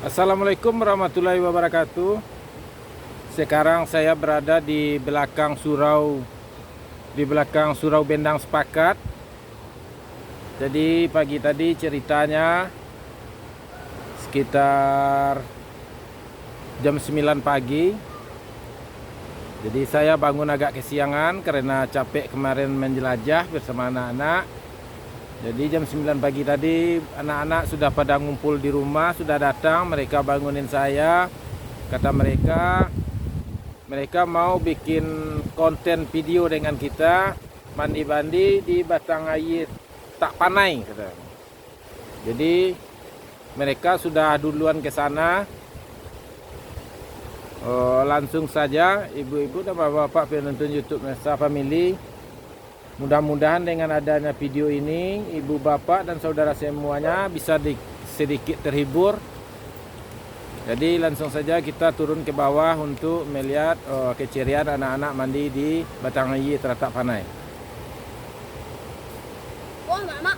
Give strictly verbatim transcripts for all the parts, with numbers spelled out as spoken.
Assalamualaikum warahmatullahi wabarakatuh. Sekarang saya berada di belakang surau, di belakang Surau Bendang Sepakat. Jadi, pagi tadi ceritanya sekitar jam sembilan pagi. Jadi, saya bangun agak kesiangan karena capek kemarin menjelajah bersama anak-anak. Jadi, jam sembilan pagi tadi, anak-anak sudah pada ngumpul di rumah, sudah datang, mereka bangunin saya. Kata mereka, mereka mau bikin konten video dengan kita, mandi-mandi di batang aia tak panai, kata. Jadi, mereka sudah duluan ke sana. Oh, langsung saja, ibu-ibu dan bapak-bapak penonton YouTube Nesa Family, mudah-mudahan dengan adanya video ini, ibu, bapak, dan saudara semuanya bisa di-, sedikit terhibur. Jadi, langsung saja kita turun ke bawah untuk melihat, eh, keceriaan anak-anak mandi di batang aia taratak panai. Wah, Mak, Mak.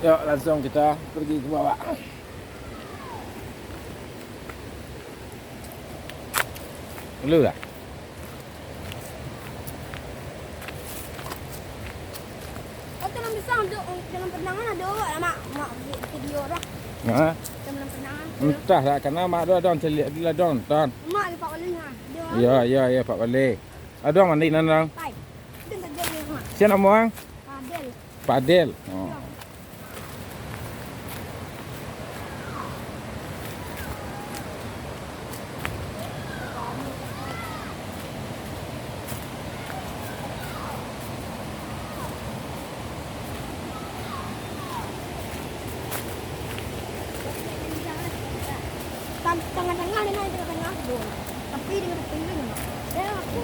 Yuk, langsung kita pergi ke bawah. Dulu lah. Kau dalam pisang, duk, dalam perenangan ada awak lah, Mak. Mak, vi-, video lah. Ha? Dalam perenangan. Entah lah, karena Mak tu ada caliak di ladang, tan. Mak, dia pak balik lah. Dia Iya, iya, iya, pak balik. Ada mandi nan, Dang? Pai. Itu saja dia, Mak. Siapa nama, Ang? Fadel. Fadel. Oh. Tam-, tengah-tengah ni, tengah-tengah tu. Tapi dia kata, "Tengah ni, Mak."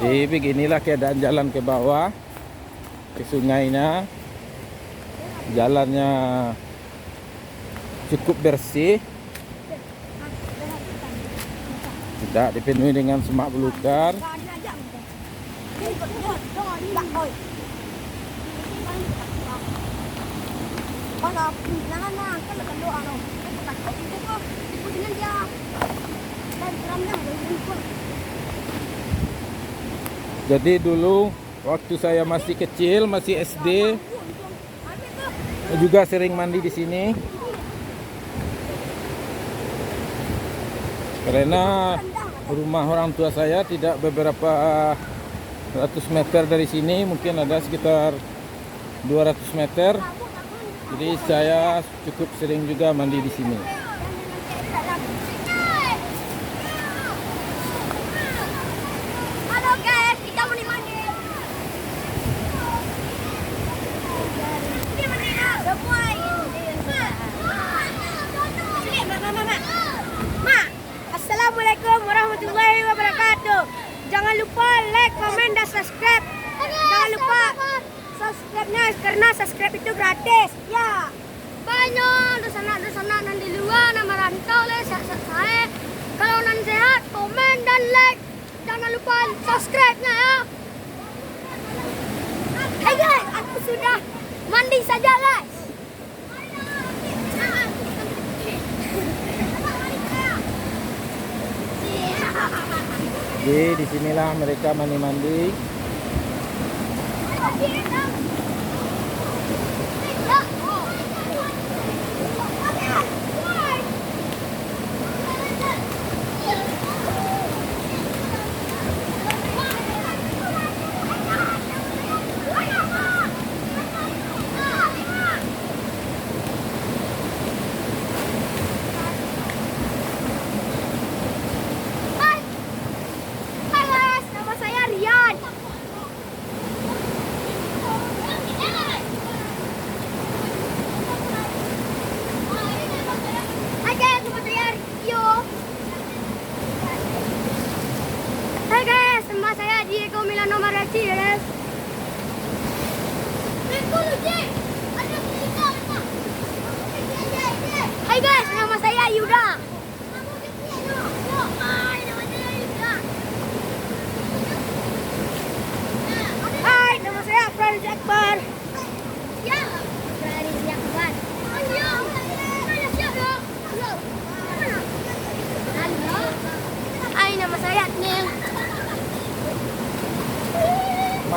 Jadi, beginilah keadaan jalan ke bawah. Ke sungainya. Jalannya cukup bersih, tidak dipenuhi dengan semak belukar. Jadi dulu waktu saya masih kecil, masih S D, juga sering mandi di sini. Karena rumah orang tua saya tidak beberapa ratus meter dari sini, mungkin ada sekitar dua ratus meter. Jadi saya cukup sering juga mandi di sini. Halo guys, kita mau mandi. Ini mandi semua ini. Mak, mak, mak, mak. Mak, Assalamualaikum warahmatullahi wabarakatuh. Jangan lupa like, komen, dan subscribe. Jangan lupa subscribe-nya, karena subscribe itu gratis. Ya. Banyak dunsanak-dunsanak nan di lua, nan marantau lai, sehat-sehat sae. Kalau nan sehat, komen dan like. Jangan lupa subscribe-nya, ya. Hai guys, aku sudah mandi saja, guys. Jadi, di sinilah mereka mandi-mandi. Hai. Hai guys, nama saya Rian.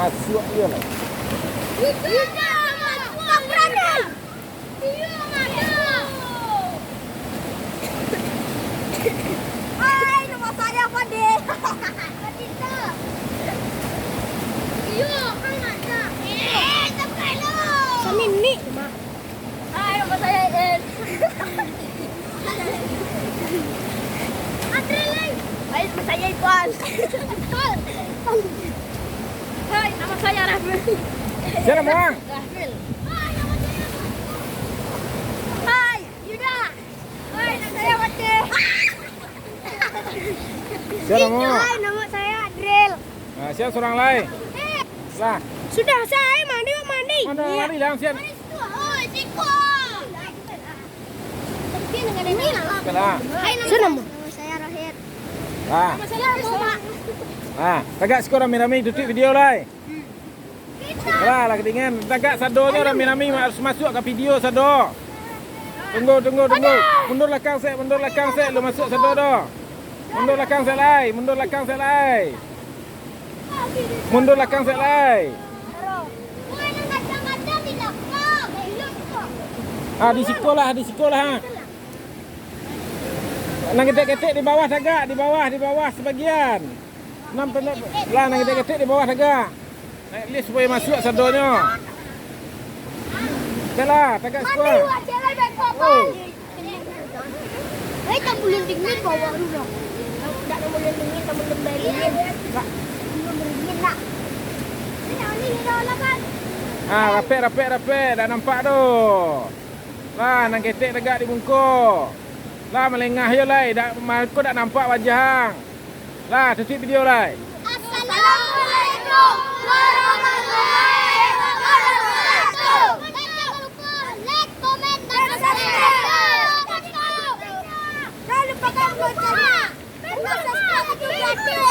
Masuak dia lah. Hai, nama saya Fadil. Fadil tu. Iyo, kan ada. Eh, tak perlu. Sami ni. Hai, nama saya Ian. Hai, nama saya Iqbal. Hai, nama saya Rahmil. Siapa nama? Rahmil. Hai, nama saya Rahmil. Hai, Yuda. Hai, nama saya Fatih. Siapa nama? Hai, nama saya Adril. Nah, siapa surang lai? Eh. Lah. Sudah, saya mandi, mandi. Mana lari lah, siapa? Lah. Sudah, Mo. Lah. Lah, tagak siko rami-rami tutuik video lai. Lah, lah kadingan. Tagak sadonyo rami-rami harus masuak ka video sado. Tunggu, tunggu, tunggu. Mundur lakang sek, mundur lakang sek, lu masuak sado do. Mundur lakang sek lai, mundur lakang sek lai. Mundur lakang sek lai. Ah, di siko lah, di siko lah, ha. Nan ketek-ketek di bawah tagak, di bawah, di bawah sabagian. Nan pendek, lah, nan ketek-ketek di bawah tagak. Naik lift supayo masuak sadonyo. Dah lah, tagak siko. Oi. Eh, tak boleh dingin bawah tu dah. Tak boleh dingin, tak boleh dingin. Tak boleh dingin, nak. Ini nak ni, ni dah lah, kan? Ah, rapek, rapek, rapek. Dak nampak tu. Lah, nan ketek tagak di muko. Lah, malengah yo lai. Dak, mako dak nampak wajah ang. Lah, tutuik video lai. Assalamualaikum warahmatullahi wabarakatuh. Jangan lupa like, komen, dan subscribe. Jangan lupakan loncengnya. Karena subscribe itu gratis.